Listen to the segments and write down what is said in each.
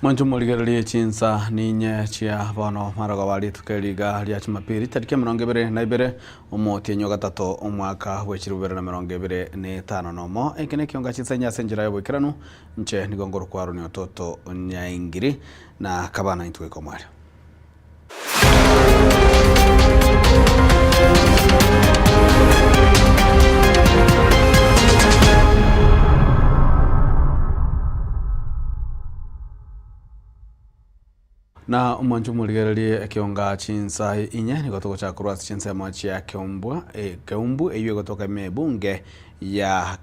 Mwanche morigererie chinsa ninye chia bono marogoba rituko eri iga ria Jumapili tariki 22 omotienyi o gatato omwaka bwe 2025. Eke nekionga chinsa inye ase enchera y'oboikeranu, inche nigo nkorokwa Aroni Ototo Nyaingiri na kabana intwe goika omweri. Na omwancho omorigererie ekeonga chinsa inye nigo togochaka korwa ase chinsemo chia Keumbwa, Keumbu eyio egotoka ime ebunge ya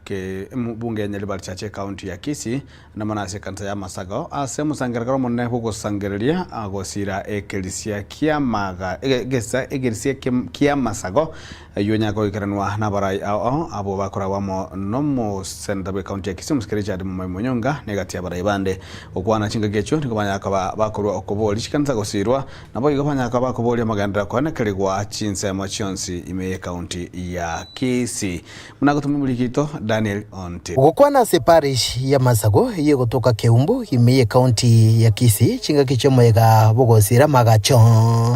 Bunge ya Nyaribari Church ecounty ya Kisii, Namana ase ekanisa y'Amasago, ase omosangererekano omonene bw'ogosangereria gosira ekerisia ki'amaga egesa ekerisia ki'amasago, ayio onyare koikeranwa nabarai ao ao abwo bakoragwa amo nomoseneta bw'ecounty ya Kisii Omosike Richard Mumai Munyonga na egati y'abarai bande. Gokwana chingaki echio nigo banyara koba bakorua okoboria chikanisa gosirwa, naboigo banyara koba bakoboria amagenderero koenekerigwa chinsemo chionsi ime y'ecounty ya Kisii. Buna agotoma omoriki oito Daniel Onti. Gokwana ase parish ya Masago eyio egotoka Keumbu ime ye county ya Kisii chingaki chi'omoyega bw'ogosiira amagacho.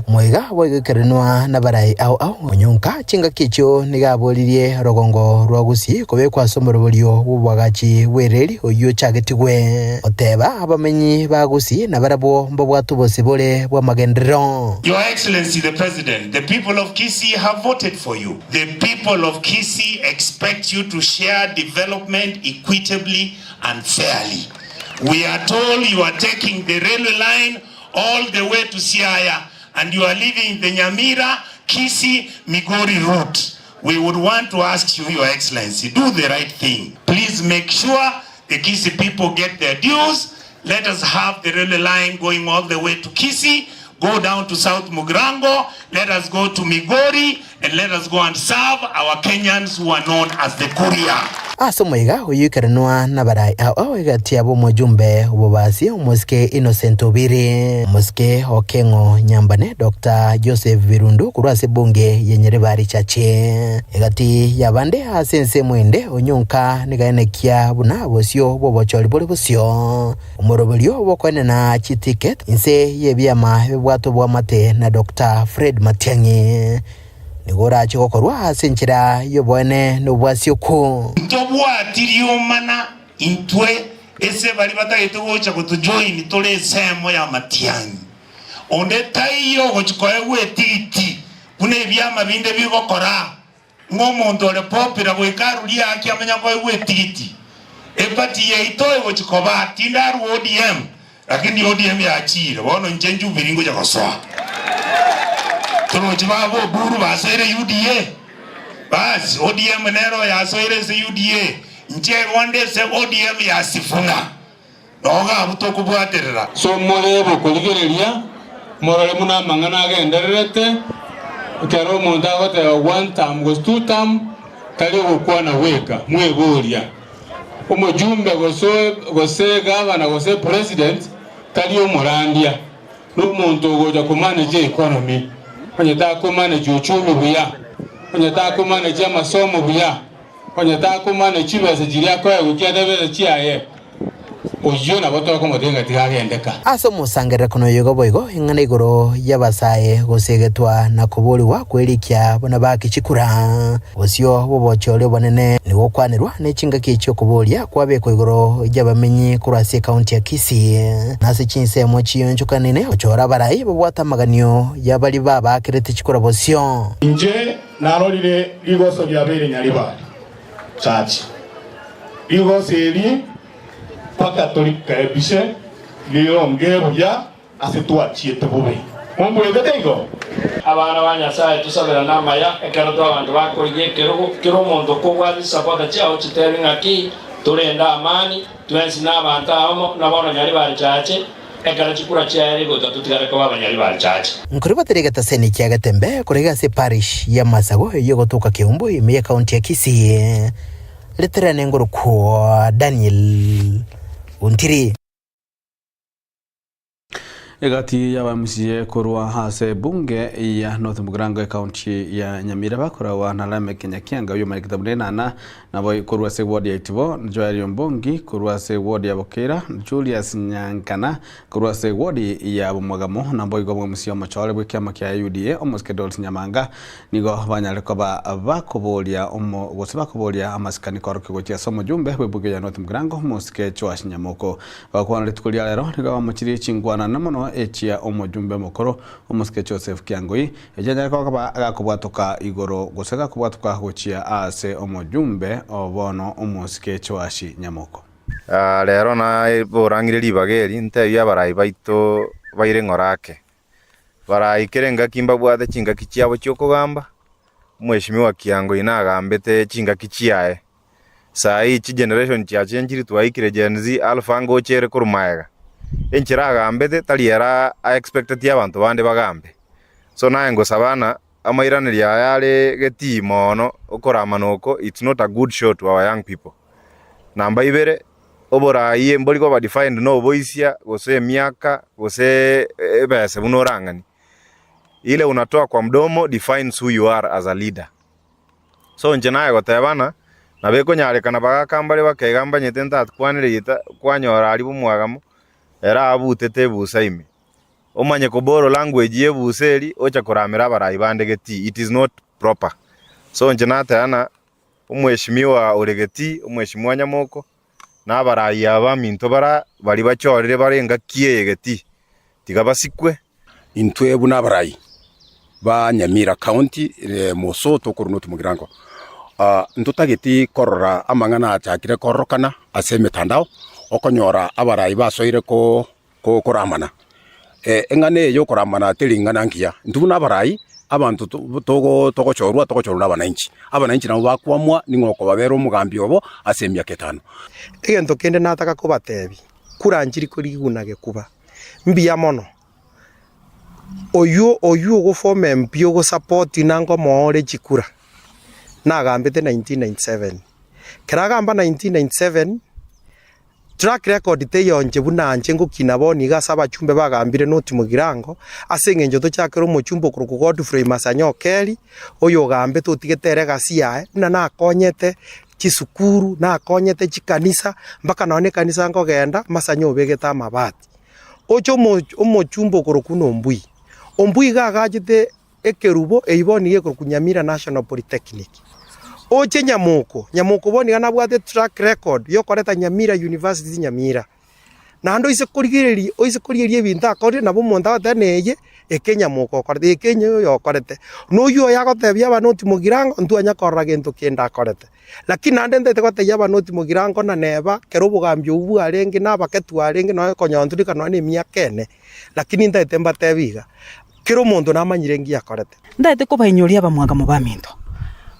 Omoyega bwaigekerenwa nabarai ao ao onyonka chingaki echio nigo aboririe orogongo rwa Gusii kobekwa ase omoroberio bw'oboagachi bw'ereri oyio ochagetigwe. Oteba abamenyi ba Gusii nabarabwo mbabwate obosibore bw'amagenderero. Your Excellency the President, the people of Kisii have voted for you. The people of Kisii expect you to share development equitably and fairly. We are told you are taking the railway line all the way to Siaya and you are leaving the Nyamira, Kisii, Migori route. We would want to ask you, Your Excellency, do the right thing. Please make sure the Kisii people get their dues. Let us have the railway line going all the way to Kisii, go down to South Mugirango, let us go to Migori, and let us go and serve our Kenyans who are known as the Kuria. Ase omoiga oyio ikarenwa nabarai ao egati yabo omojumbe obobasi omosike Innocent Obiri, omosike Okeng'o Nyambane, Doctor Joseph Birundu korwa ase ebunge ya Nyaribari Chache. Egati yabande ase ensemo ende onyonka nigaenekia buna bosio bw'obochori bore bosio, omoroberio bw'okoenena chiticket inse y'ebiama bibwate oboamate na Doctor Fred Matiang'i nigo orache gokorwa ase enchera y'oboene na obwasioku. Ntobwati riomana intwe ase baria batagete gocha gotojoin tore ensemo ya Matiang'i. Onde taiyo ogochia koegwa etigiti buna ebiama binde bigokora. Ng'a omonto ore popular goika arurie haki amanye koegwa etigiti. Eparty yaito egochi koba, tindarua ODM, lakini ODM yachiire, bono inche Jubilee ngocha gosoa. Torochi baba Oburu basoire UDA? Bas, ODM nere oyasoire ase UDA, inche rwande ase ODM ya Sifuna. Nogo abwo tokobwaterera. So morebe okorigereria, morore buna amang'ana agendererete, ekero omonto agoteba one term gose two term, tari ogokwana gweka, mweboria. Omojumbe gose gose gavana gose president tari omorandia, na omonto ogocha komanage economy, onye takomanage uchumi buya, onye takomanage amasomo buya. Onye takomana chibesa chiria akoegwa ekiagera tebesa chiaye, oyio nabo tokomotebia ng'a tiga agendeka. Ase omosangererekano oyo igo boigo ing'ana igoro y'abasae gosegetwa na koborigwa kw'erikia buna baake chikura. Bosio bw'obochori obonene nigo okwanerwa ne chingaki chi'okoboria kwabekwa igoro y'abamenyi korwa ase ekaunti ya Kisii na ase chinsemo chionchokanene gochora abarai babwate amaganio y'abaria babaakerete chikura bosio. Inche Narorire rigoso riabeire Nyaribari Church. Rigoso eri mpaka torikaebishe rironge buya ase twachiete bobe. Mombuete teigo? Abana ba Nyasae tosaberane amaya ekero twabanto bakorigia ekerogo, kera omonto kobwate chisapota chiao chitebe ng'aki torende amani, twensi nabanto abamo, na bono Nyaribari Church Ekero chikura chiaye rigocha totigare koba abanyari ba richache. Nkoribatera egetaseni kia Getembe korega ase eparish ya Masago eyio egotoka Keumbu ime ye county ya Kisii. Riterane ngorokwo Daniel Ontiri. Egati y'abamusie korwa ase ebunge ya North Mugirango ekaunti ya Nyamira bakoragwa na Lameck Nyakianga oyio omanyekete buna Enana nabo korwa ase eward ya Itibo, Joel Ombongi korwa ase eward ya Bokeira, Julius Nyankana korwa ase eward ya Bomwagamo naboigo omwemusia omochore bw'ekiama kia UDA Omosike Doris Nyamanga Nigo banyare koba bakoboria omo gose bakoboria amasikani korokio gochia ase omojumbe bw'ebuge ya North Mugirango omosike Joash Nyamoko. Bagokwana rituko ria rero nigo bamochirie chinkwana nene mono echia omojumbe omokoro omosike Joseph Kiangoi echia anyare koba agakobwatoka igoro gose gakobwatoka gochia ase omojumbe o bono omosike Joash Nyamoko. Rero naborangire ribaga eri ntebie abarai baito baire ng'ora ake. Baraikere engaki mbabwate chingaki chiabo chi'okogamba, Omweshimiwa Kiango oyio nagambete chingaki chiaye. Saa hii chigeneration chiachenchiri twaikire Gen Z, Alpha ngocha ere korwa magega. Enchera agambete tari ere aexpecteti abanto bande bagambe. So naye ngosaba ng'a amairanerio aya are getii mono okoramana oko it's not a good show to our young people. Namba ibere, Oboraai mbori koba defined noboisia, gose emiaka, gose ebesa buna orang'ani. Ile unatoa kwa mdomo defines who you are as a leader. So inche naye goteba ng'a nabo ekonyarekana bagaka mbare bakaiga mbanyete ntakwanire gita kwanyora aria bomwagamo, ere abutete ebusa ime. Omanye ko borrow language ya ebusa eria ocha koramera abarai bande getii, it is not proper. So inche nateba ng'a Omweshimiwa ore getii, omweshimiwa Nyamoko, na abarai aba baminto bara baria bachorire bare engaki eye getii, tiga basikwe. Intwe buna abarai ba Nyamira County, Mosoto korwa North Mugirango, ntotageti korora amang'ana achakire kororokana ase emetandao, okonyora abarai basoire koramana. Eng'ana eye yokoramana teri ing'ana ngiya. Intwe buna abarai, abanto togochorwa, togochorwa na abananchi. Abananchi nabo bakoamua ning'o okobabera omogambi obo ase emiaka etano. Egento kende nataka kobatebia, kura nchiri koriguna gekuba. Mbuya mono. Oywo oywo ogofoma MP ogosapoti nango omoore chikura, nagambete 1997. Ekero agamba 1997, Track record teiyo inche buna inche ngokina bono iga ase abachumbe bagambire North Mugirango, ase eng'encho tochakere omochumbe okorokwa Godfrey Masanya Okeri, oyo ogambete otigete ere egasi yaye, buna nakonyete chisukuru, nakonyete chikanisa, mpaka nonye na ekanisa nkogenda, Masanya obegete amabati. Oche omo omochumbe okorokwa buna Ombui, Ombui iga agachete ekerubo eyio bono nigo ekorokwa Nyamira National Polytechnic. Oche Nyamoko, Nyamoko bono nigo nabwate track record yokoreta Nyamira University Nyamira. Naende oise korigereria oise korigereria ebinto akorire nabo omonto agoteba ng'a eye eke Nyamoko okorete eke onye oyo okorete. Na oywo oyo agotebia abanoti mogirango ntwanya korora gento kende akorete. Lakini naende ntaete gotebia abanoti mogirango na neba ekero obogambi obwo bwarenge na abake twarenge nonya konyontoreka nonya na emiaka ene, lakini ntaete mbatebi iga. Kera omonto namanyire nki akorete. Ntaete kobainyoria abamwagamo baminto,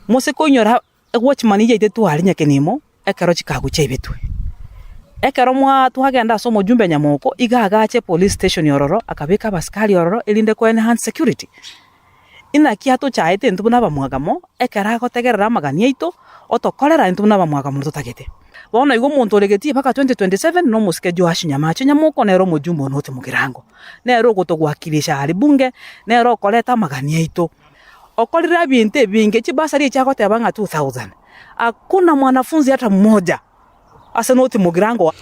mose koinyora egwachimani yaito tware nyakenimo ekero chikagu chiaibetwe. Ekero mwa twagenda ase omojumbe nyamoko, iga agacha epolice station ororo, akabeka abasikari ororo erinde ko enhance security. Inaki atochaete intwe buna abamwagamo, ekero agotegerera amagani aito, otokorera intwe buna abamwagamo totagete. Bono igo omonto ore getii mpaka 2027 nomosike Joash Nyamache Nyamoko nere omojumbe one ote mogirango. Nere ogotogwakirisha aria bunge, nere okoreta amagani aito. Okorire ebinto ebinge, chibasari echi agoteba ng'a 2000, hakuna mwanafunzi hata mmoja ase noti mogirango.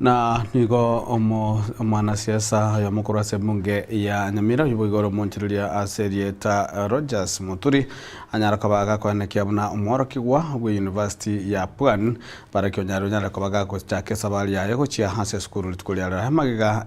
Na nigo omo omwanasiasa oyomo korwa ase ebunge ya Nyamira oyio boigo ore omonchereria ase erieta Rogers Muturi anyare koba agakoenekia buna omworokigwa bwe University ya Pwani Baraki onyare onyare koba gagochaka esabari yaye gochia ase esukuru rituko ria rero magega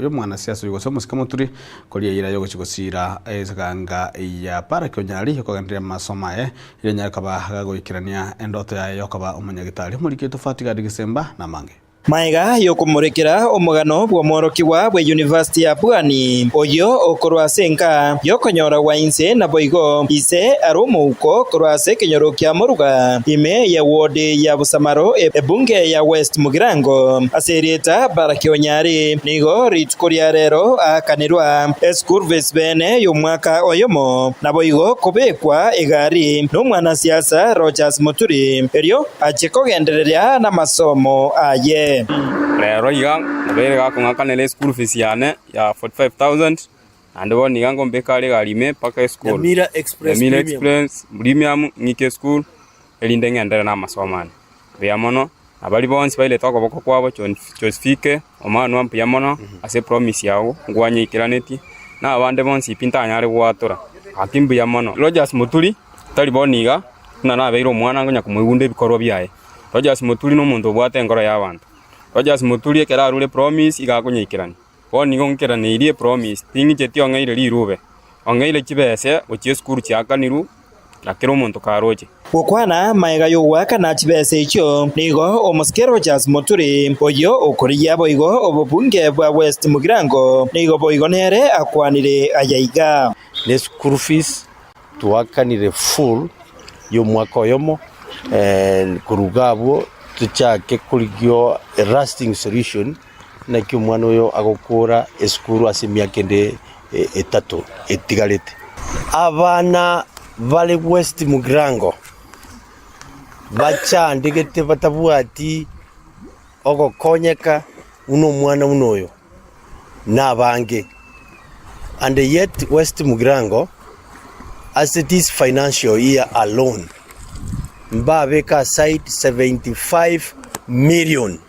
y'omwanasiasa oyio gose omosike moturi koria eira y'ogochia gosiira eseganga ya Baraki Onyari yokogendereria amasomo aye erio anyare koba gagoikerania endoto yaye yokoba omonyagitari. Omoriki oito Fatigadi Gisemba namange. Magega y'okomorekera omogano bw'omworokigwa bw'eyunivasiti ya Pwani, oyio okorwa ase enka y'okonyora gwa inse naboigo ise are omouko korwa ase ekenyoro kia Moruga ime ye ward ya Busamaro ebunge ya West Mugirango ase erieta Baraki Onyari nigo rituko ria rero aakanirwa eschool fees bene y'omwaka oyomo naboigo kobekwa egari n'omwanasiasa Rodgers Muturi erio Achie kogendereria namasomo aye. yaye. Rero iga nabeire gakong'akanera eschool fees yane ya 45,000 naende bono iga ngombeka are egari ime mpaka esukuru. Nyamira Express Nyamira Premium. Express Premium ng'ike esukuru erinde ng'enderere na amasomo ane. Mbuya mono, na baria bonsi bairete okoboko kwabo Josifike, omanwa mbuya mono ase epromise yao nkwanyeikeranetie, na abande bonsi pi ntanyare goatora, gaki mbuya mono. Rogers Muturi tari bono iga, buna nabeire omwana nkonya komoigunda ebikorwa biaye. Rogers Muturi nomonto obwate enkoro y'abanto. Rogers Muturi ekero arure epromise iga akonyeikerania. Bono nigo nkeraneirie epromise, ting'icheti ong'eire rirube, ong'eire chibese gochia esukuru chiakanirwe na kera omonto karoche. Gokwana magega y'ogoakana chibesa echio, nigo omosike Rogers Muturi, oyio okorigia boigo obobunge bwa West Mugirango, nigo boigo nere akwanire aya iga. Ne school fees twakanire full y'omwaka oyomo korwa iga abwo tochake korigia a lasting solution naki omwana oyo agokora esukuru ase emiaka ende etato etigarete. Abana bare West Mugirango bachandegete batabwati ogokonyeka buna omwana buna oyo nabange and yet West Mugirango ase this financial year alone mbabeke aside 75 million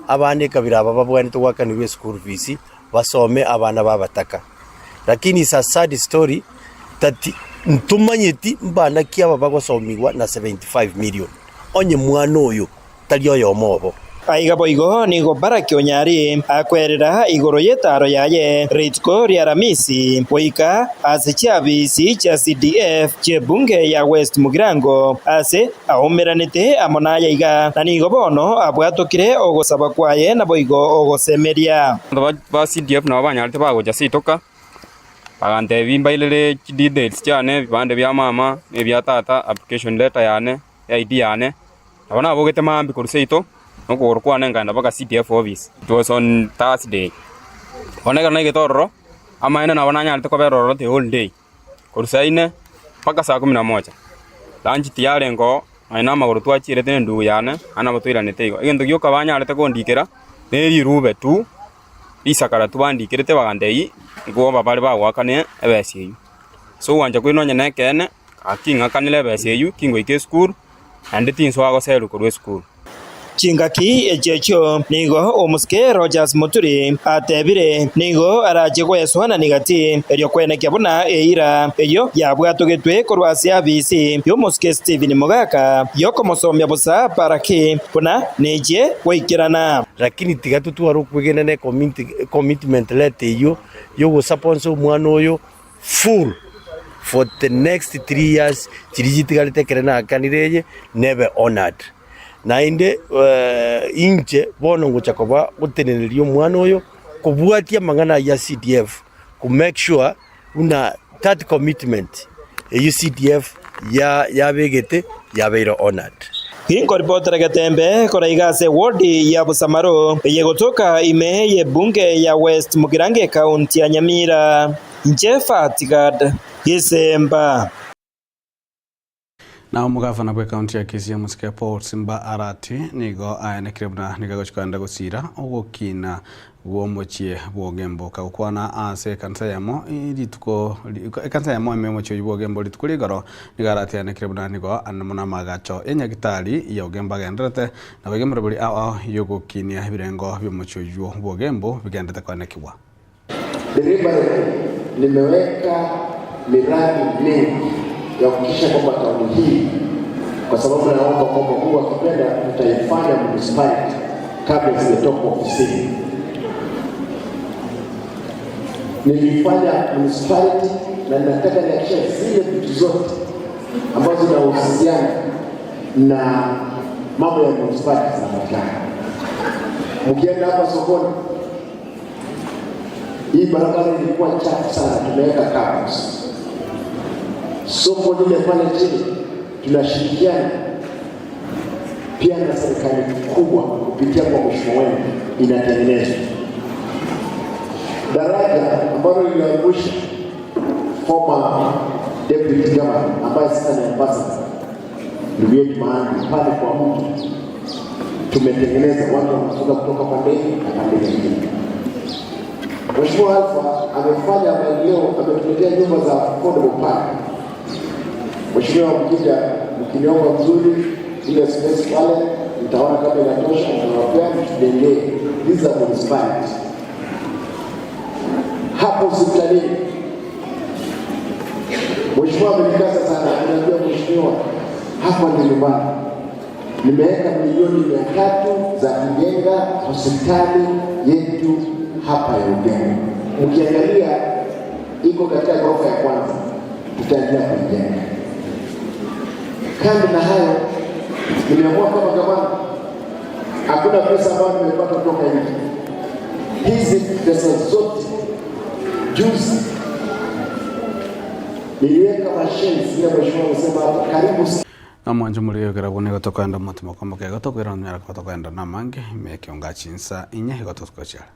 Abana ekabira aba babwenerete goakanirwa eschool fees basome abana b'abataka. Lakini is a sad story that ntomanyeti mbana ki aba bagosomigwa na 75 million onye mwana oyo tari oyomo obo. Aiga boigo nigo Baraki onyare akwerera igoro y'etaaro yaye rituko ri'Aramisi goika ase chiabisi chia CDF chi'ebunge ya West Mugirango ase Aumeranete amo naye iga, na nigo bono abwatokire ogosaba kwaye naboigo ogosemeria. Abanto ba CDF nabo banyarete bagocha seito ka, bagantebia mbairere chidetails chiane, ebibande bia mama, na ebia tata, application letter yane, ID yane. Nabo nabogete mambia korwa seito, na okogoro kwane nkaenda mpaka CDF office. It was on Thursday. Bono ekero naigete ororo, amaene nabo nanyarete kobera ororo the whole day. Korwa saa ine mpaka saa kumi na moja, lunch tiyarenge oo, nonya na amagoro twachierete na endugu yane, naende nabo twairanete igo. Egento gioka banyarete kondikera, ne rirube tu, risakara tu bandikerete bagantebia nkoba bare bagoakane ebesa eywo. Ase ogwancha kwaino onye na ekeene, gaki ng'akanere ebesa eywo, tingoika esukuru, naende tinsoa goserwa korwa esukuru. Chingaki echiechio nigo omosike Rogers Muturi atebire nigo arache goesoanania gati erio kwenekia buna eira eyio yabwatogetwe korwa ase abisi y'omosike Stephen Mogaka y'okomosomia bosa Baraki buna nechie goikerana. Lakini tiga totware okwegena na ecommitment letter eyio yogosaponsa omwana oyo full for the next 3 years chiria chitigarete ekero naakanire eye nebe honoured. Naende inche bono ngocha koba goteneneria omwana oyo kobwatia amang'ana ayio a CDF ko make sure buna that commitment eyio CDF yabegete yabeire honoured. Inkoripotera Getembe koraiga ase ewodi ya Busamaro eye gotoka ime y'ebunge ya West Mugirango ekaunti ya Nyamira. Inche Fatigad Gisemba. Na omogavana bw'ekaunti ya Kisii omosike Paul Simba Arati nigo aenekire buna nigo agochia kogenda gosiira ogokina bw'omochie bw'Ogembo. Kagokwana ase ekanisa eyemo rituko ekanisa eyemo ime y'omochie oyio bw'Ogembo rituko ria igoro nigo Arati aenekire buna nigo ande mono amaagacho y'enyagitari y'Ogembo agenderete naboigo emeroberi ao ao y'ogokinia ebirengo bi'omochie oyio bw'Ogembo bigenderete koenekigwa. Deliberately nimeweka miradi mingi ya kuhakikisha kwamba tauni hii, kwa sababu naomba kwamba Mungu akipenda tutaifanya municipality kabla sijatoka ofisini. Nilifanya municipality na ninataka nihakikishe zile vitu zote ambazo zinahusiana na mambo ya municipality zinapatikana. Mkienda hapa sokoni hii barabara ilikuwa chafu sana, tumeweka cabros. Soko lile pale chini tunashirikiana pia na serikali kubwa kupitia kwa mheshimiwa wenu, inatengenezwa daraja ambalo liliangusha former deputy governor ambaye sasa ni ambassador ndugu yetu Maangi pale kwa mtu. Tumetengeneza watu wanafuga kutoka pande hii na pande nyingine. Mheshimiwa Alpha amefanya maendeleo, ametuletea nyumba za affordable pale. Mheshimiwa mkija mkiniomba mzuri ile space pale, mtaona kama inatosha, mtawapea mtujengee. These are municipality. Hapo hospitalini Mheshimiwa amenikaza sana, unajua mheshimiwa, hapa ndio nyumbani. Nimeweka milioni 300 za kujenga hospitali yetu hapa ya Ugenya. Mkiangalia iko katika ghorofa ya kwanza, tutaendelea kuijenga. Kando na hayo, nimeamua kama gavana, hakuna pesa ambayo nimepata kutoka nje. Hizi pesa zote juzi niliweka machines ile mheshimiwa amesema hapa karibu Nomwanche omorero ekero abwo nigo tokoenda omotima kwamboka igo tokoirana onyare koba tokoenda namange ime ekionga chinsa inye igo togochiara.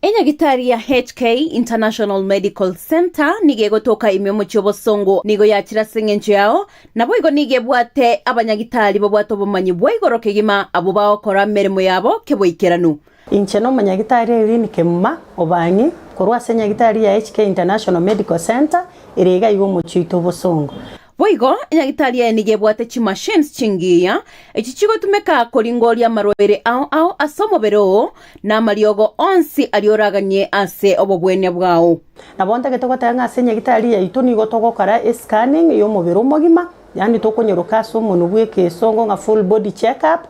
Enyagitari ya HK International Medical Centre nigo egotoka ime omochie obosongo nigo yachire ase eng'encho yao, naboigo nigo ebwate abanyagitari babwate obomanyi bwa igoro kegima abwo bagokora emeremo yabo keboikeranu. Inche nomonyagitari Irene Kemuma Obang'i korwa ase enyagitari ya HK International Medical Centre ere iga iga omochie oito obosongo. Boigo, enyagitari eye nigo ebwate chimachines chingiya, echi chigotumeka koringoria amarwaire ao ao ase omobere oo, na amariogo onsi aria oraganie ase obobwenia bwao. Nabo ntagete goteba ng'a ase enyagitari yaito nigo togokora escanning y'omobere omogima, yaani tokonyeroka ase omonwe bw'ekeesongo ng'a full body check up,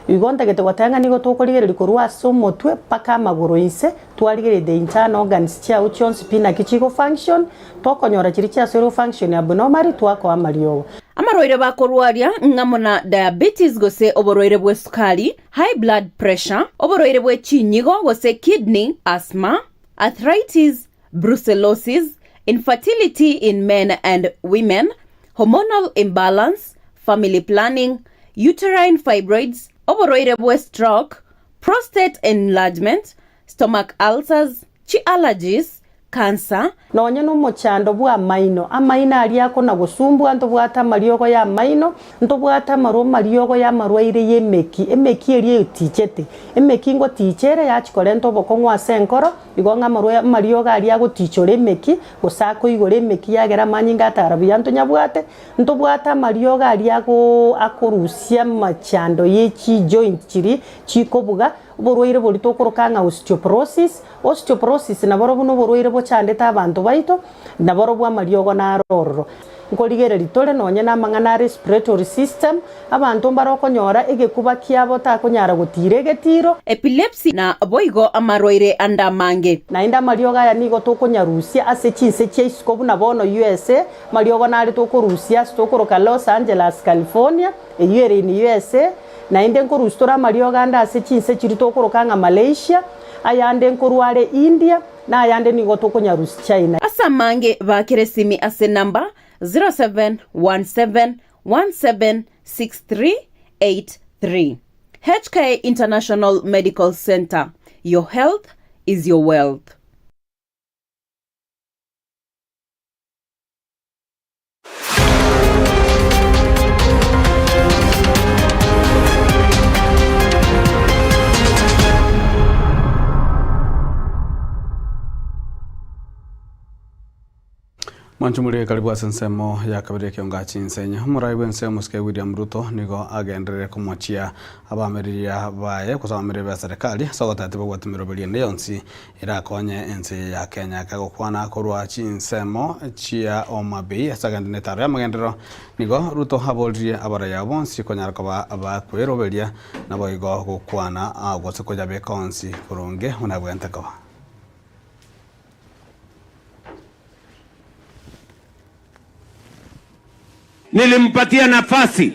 igo ntagete goteba ng'a nigo tokorigereria korwa ase omotwe mpaka amagoro inse, twarigereria the internal organs chiao chionsi pi naki chigo function, Tokonyora chiria chiasoirwe function abnormally twakoa amariogo. Amarwaire bakorwaria ng'amo na diabetes gose oborwaire bw'esukari, high blood pressure, oborwaire bwe chinyigo gose kidney, asthma, arthritis, brucellosis, infertility in men and women, hormonal imbalance, family planning, uterine fibroids, oborwaire bwe stroke, prostate enlargement, stomach ulcers, chi allergies, cancer, Nonya nomochando bw'amaino, amaino aria akona-gosumbua, ntobwate amariogo y'amaino, ntobwate amarwa amariogo y'amarwaire y'emeki, emeki eria etichete. Emeki ngoticha ere yachia korenta obokong'u ase enkoro, igo ng'a amarwa amariogo aria agotichora emeki, gose akoigora emeki yagera amanyinga atara buya ntonyabwate, ntobwate amariogo aria agoo akorusia amachando ye chijoint chiria chikobuga, Oborwaire boria tokoroka ng'a osteoporosis. Osteoporosis naborobwo noborwaire bochandete abanto baito, naborobwo amariogo naro ororo. Nkorigereria tore nonye namang'ana a respiratory system, abanto mbare okonyora egekuba kiabo takonyara gotiira egetiro. Epilepsy na boigo amarwaire ande amange. Naende amariogo aya nigo tokonyarusia ase chinse chia isiko buna bono USA, amariogo nare tokorusia ase tokoroka Los Angeles, California, eyio ere in USA, Naende nkorusia tore amariogo ande ase chinse chiria tokoroka ng'a Malaysia, ayande nkorwa are India, na ayande nigo tokonyarusia China. Ase amange baakere esimi ase enamba 0717176383. HK International Medical Centre, your health is your wealth. Mwanche more karibu ase ensemo ya kabere ekionga chinsenye. Omorai bw'ense omosike William Ruto nigo agenderere komochia abamereria baye gose abamereri ba serikali ase ogoteba tibabwati meroberi ende yonsi Erakonye ense eye ya Kenya kegokwana korwa chinsemo chia Homa Bay ase agende netaro y'amagenderero. Nigo Ruto aboririe abaraiya bonsi konyara koba bakweroberia naboigo gokwana gose koyabeka onsi boronge buna abwenerete koba. Nilimpatia nafasi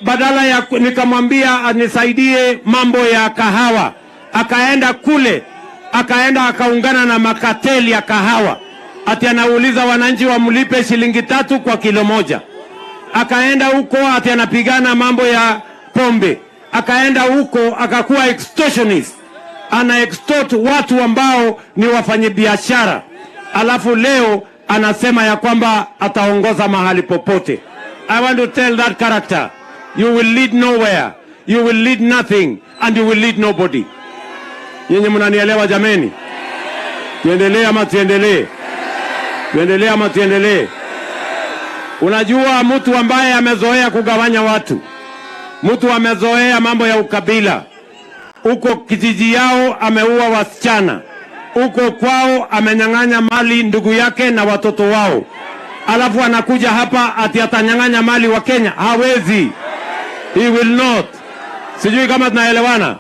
badala ya nikamwambia anisaidie mambo ya kahawa, akaenda kule, akaenda akaungana na makateli ya kahawa, ati anauliza wananchi wamlipe shilingi tatu kwa kilo moja. Akaenda huko ati anapigana mambo ya pombe, akaenda huko akakuwa extortionist, ana extort watu ambao ni wafanyabiashara, alafu leo anasema ya kwamba ataongoza mahali popote. I want to tell that character, you will lead nowhere, you will lead nothing and you will lead nobody. Nyinyi mnanielewa jameni? Tuendelee ama tuendelee? Tuendelee ama tuendelee? Unajua, mtu ambaye amezoea kugawanya watu, mtu amezoea mambo ya ukabila, huko kijiji yao ameua wasichana, huko kwao amenyang'anya mali ndugu yake na watoto wao, alafu anakuja hapa ati atanyang'anya mali wa Kenya. Hawezi, he will not. Sijui kama tunaelewana.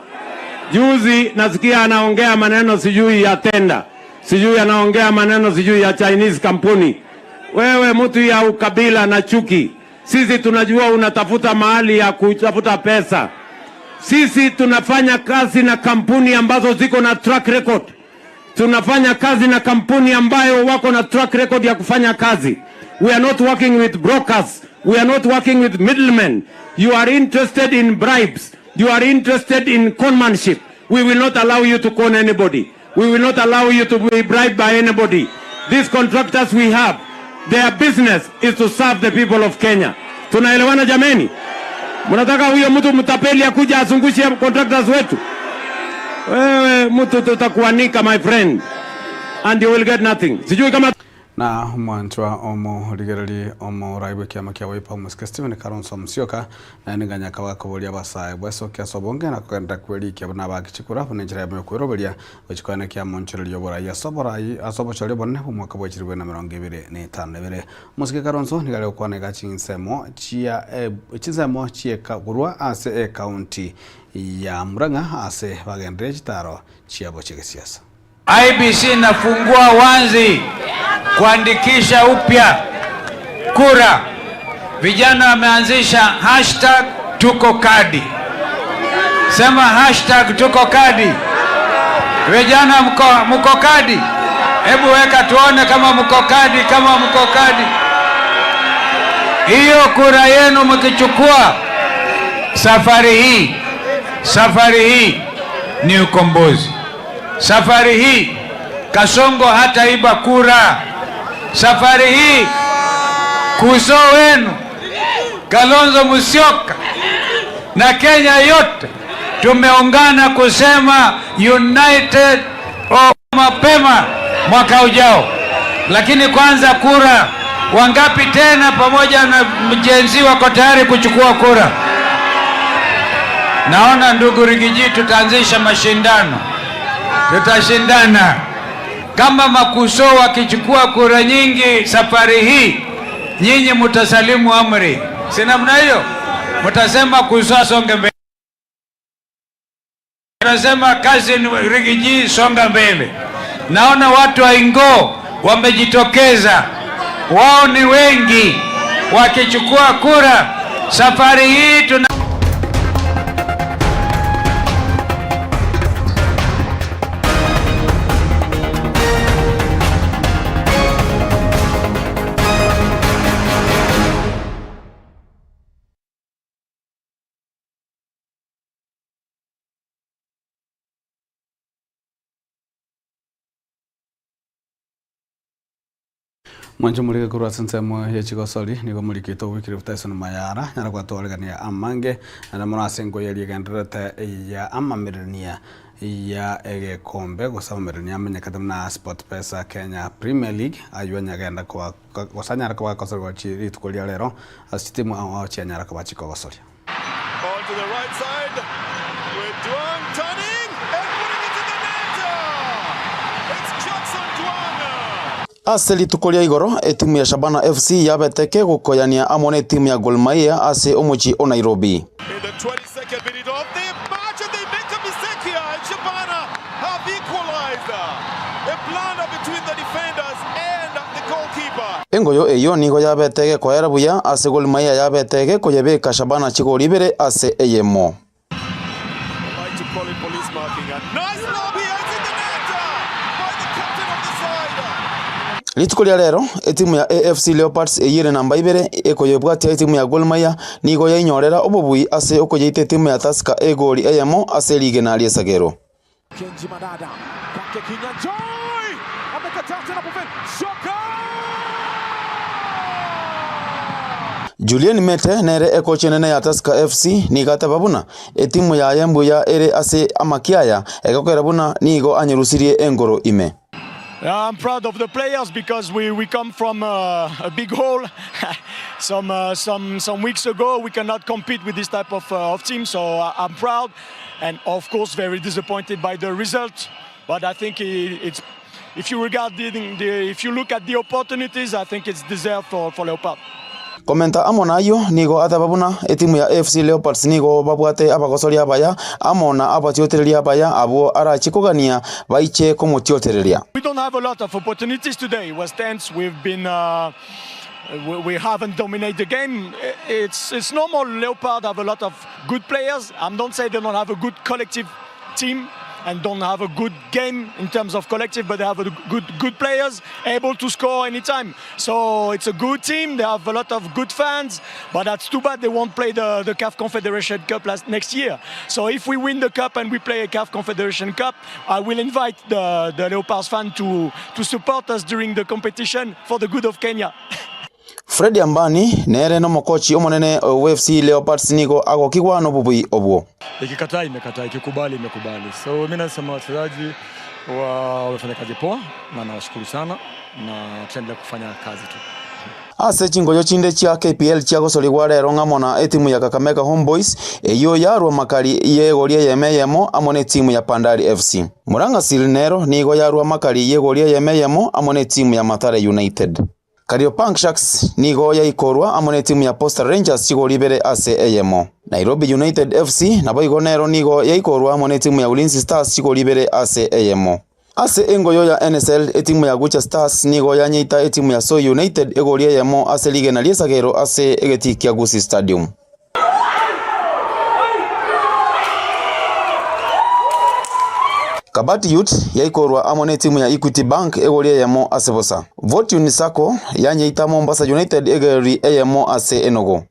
Juzi nasikia anaongea maneno sijui ya tenda, sijui anaongea maneno sijui ya Chinese kampuni. Wewe mtu ya ukabila na chuki, sisi tunajua unatafuta mahali ya kutafuta pesa. Sisi tunafanya kazi na kampuni ambazo ziko na track record. Tunafanya kazi na kampuni ambayo wako na track record ya kufanya kazi. We are not working with brokers. We are not working with middlemen. You are interested in bribes. You are interested in conmanship. We will not allow you to con anybody. We will not allow you to be bribed by anybody. These contractors we have, their business is to serve the people of Kenya. Tunaelewana jameni? Mnataka huyo mtu mtapeli akuja azungushe contractors wetu? Wewe mtu tutakuanika my friend and you will get nothing. Sijui kama Na omwanchwa omorigereria omorai bw'ekiama kia Wiper omosike Stephen Kalonzo Musyoka naende nganya akaba akoboria abasae bwesokia ase obonge na kogenda kwerikia buna abakichikura buna enchera yabo yokoiroberia gochia koenekia omonchoreria oborai ase oborai ase obochori obonene bw'omwaka bwa 2022. Omosike Kalonzo nigo are gokwana iga chinsemo chia chinsemo chieka korwa ase ecounty ya Murang'a ase bagendereire chitaro chiabo chi'egesiasa. IEBC inafungua wazi kuandikisha upya kura. Vijana wameanzisha hashtag tuko kadi. Sema hashtag tuko kadi. Vijana mko, mko kadi? Hebu weka tuone kama mko kadi, kama mko kadi. Hiyo kura yenu mkichukua safari hii, safari hii ni ukombozi. Safari hii Kasongo hataiba kura. Safari hii kuzo wenu Kalonzo Musyoka na Kenya yote tumeungana kusema united o mapema mwaka ujao. Lakini kwanza kura, wangapi tena pamoja na mjenzi wako tayari kuchukua kura? Naona ndugu Rigiji, tutaanzisha mashindano, tutashindana kama makuso wakichukua kura nyingi safari hii, nyinyi mutasalimu amri, si namna hiyo? Mutasema kuso songe mbele, tunasema kazi ni Rigiji, songa mbele. Naona watu wa Ingo wamejitokeza, wao ni wengi, wakichukua kura safari hii tuna Mwanche morike korwa ase ensemo ye chigosori, nigo morikete oboikire Tyson Mayara, nyara gwatwaregania amange, naende mono ase enkoyo eria egendererete ya amamererania ya egekombe gose amamererania amenyekete buna SportPesa Kenya Premier League, aywo anyagenda koba gose anyare koba agosorigwa chi rituko ria rero ase chitimu ao ao chianyara koba chikogosoria. On to the right side with Duong turning and putting it in the net. It's Jackson Duong. Ase rituko ria igoro, etimu ya Shabana FC yabete kegokoyania amo na etimu ya Gor Mahia ase omochie o Nairobi. In the 22nd minute of the match, and they make a mistake here, and Shabana have equalized. A blunder between the defenders and the goalkeeper. Engoyo eyio nigo yabete egekoera buya ase Gor Mahia yabete egekoyebeka Shabana chigori ibere ase eyemo. I like to call it police marking. A nice lob here, it's in the net by the captain of the side. Rituko ria rero, etimu ya AFC Leopards eyio ere namba ibere ekoyebwatia etimu ya Gor Mahia nigo yainyorera obobui ase okoyeita etimu ya Tusker egori eyemo ase rigena ri'esagero. Kenji Madada kwake Kinyanjui amekataa tena Buffon shoka Julien Mete nere ekochi enene ya Tusker FC nigo ateba buna etimu yaye mbuya ere ase amakiaya egokera buna nigo anyerusirie engoro ime. I'm proud of the players because we, we come from uh, a big hole. some, uh, some, some weeks ago, we cannot compete with this type of, uh, of team. So I'm proud and, of course, very disappointed by the result. But I think it's, if you regard the, the, if you look at the opportunities, I think it's deserved for, for Leopard. Komenta amo nayio, nigo ateba buna etimu ya AFC Leopards nigo babwate abagosoria abaya amo na abatiotereria abaya abwo arachie kogania baiche komotiotereria. We don't have a lot of opportunities today. It was tense. We've been uh, we, we haven't dominated the game. It's it's normal. Leopard have a lot of good players. I don't say they don't have a good collective team and don't have a good game in terms of collective, but they have a good good players able to score anytime. So it's a good team. They have a lot of good fans, but that's too bad they won't play the, the CAF Confederation Cup last, next year. So if we win the cup and we play a CAF Confederation Cup, I will invite the, the Leopards fan to, to support us during the competition for the good of Kenya. Fred Ambani nere nomokochi omonene o AFC Leopards nigo agokigwa nobobui obwo. Ikikataa imekataa, ikikubali imekubali. So mimi nasema wachezaji wamefanya kazi poa na nawashukuru sana na tutaendelea kufanya kazi tu. Ase chingoyo chinde chia KPL chiagosorigwa rero ng'amo na etimu ya Kakamega Homeboys eyio yarwa makari yegori eyemo eyemo amo na etimu ya Bandari FC. Murang'a Seal nero nigo yarwa makari yegori eyemo eyemo amo na etimu ya Mathare United. Kariobangi Sharks nigo yaikorwa amo na etimu ya Posta Rangers chigori ibere ase eyemo. Nairobi United FC naboigo nero nigo yaikorwa amo na etimu ya Ulinzi Stars chigori ibere ase eyemo. Ase engoyo ya NSL etimu ya Gucha Stars nigo yanyeita etimu ya Soy United egori eyemo ase rigena ri'esagero ase egetii kia Gusii Stadium. Kabati Youth yaikorwa amo na etimu ya Equity Bank egori eyemo ase bosa. Fortune Sacco yanyeita Mombasa United egori eyemo ase enogo.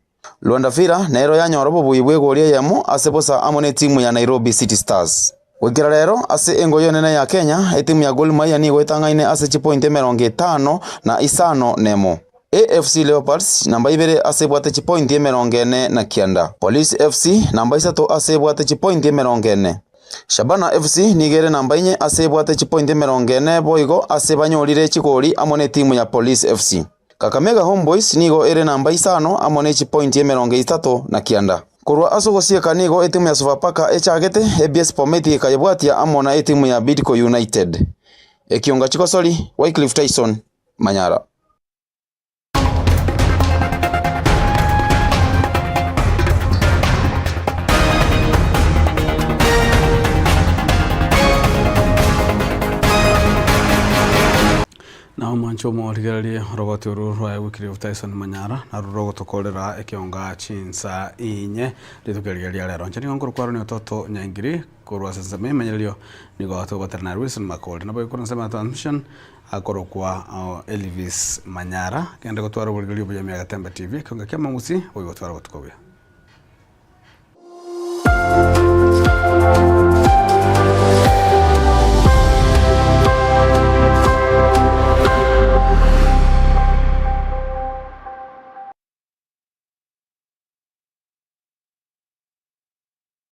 Luanda Villa nero yanyora obobui bwa egori eyemo ase bosa amo na etimu ya Nairobi City Stars. Goikera rero ase engoyo enene ya Kenya, etimu ya Gor Mahia nigo etang'aine ase chipointi emerongo etano na isano nemo. AFC Leopards namba ibere ase ebwate chipointi emerongo ene na kianda. Police FC namba isato ase ebwate chipointi emerongo ene. Shabana FC nigo ere namba inye ase ebwate chipointi emerongo ene boigo ase banyorire chigori amo na etimu ya Police FC. Kakamega Homeboys nigo ere namba isano amo na echipointi emerongo isato na kianda. Korwa ase ogosieka nigo etimu ya Sofapaka echagete, ABS Bomet ekayebwatia amo na etimu ya Bidco United. Ekionga chigosori, Wycliffe Tyson, Manyara. Na omwanche omorigererie oroboti oru rwaye Wycliffe Tyson Manyara naru rogotokorera ekeonga chinsa inye rituko riria ria rero. Inche nigo nkorokwa Ronnie Ototo Nyaingiri korwa ase ensemo y'emenyererio nigo togobatera na Wilson Makori nabo korwa ensemo ya transmission akorokwa Elvis Manyara. Genda gotwara oborigereria obuya ime ya Gatemba TV ekeonga kia Omogusi boigo gotwara obotuko obuya.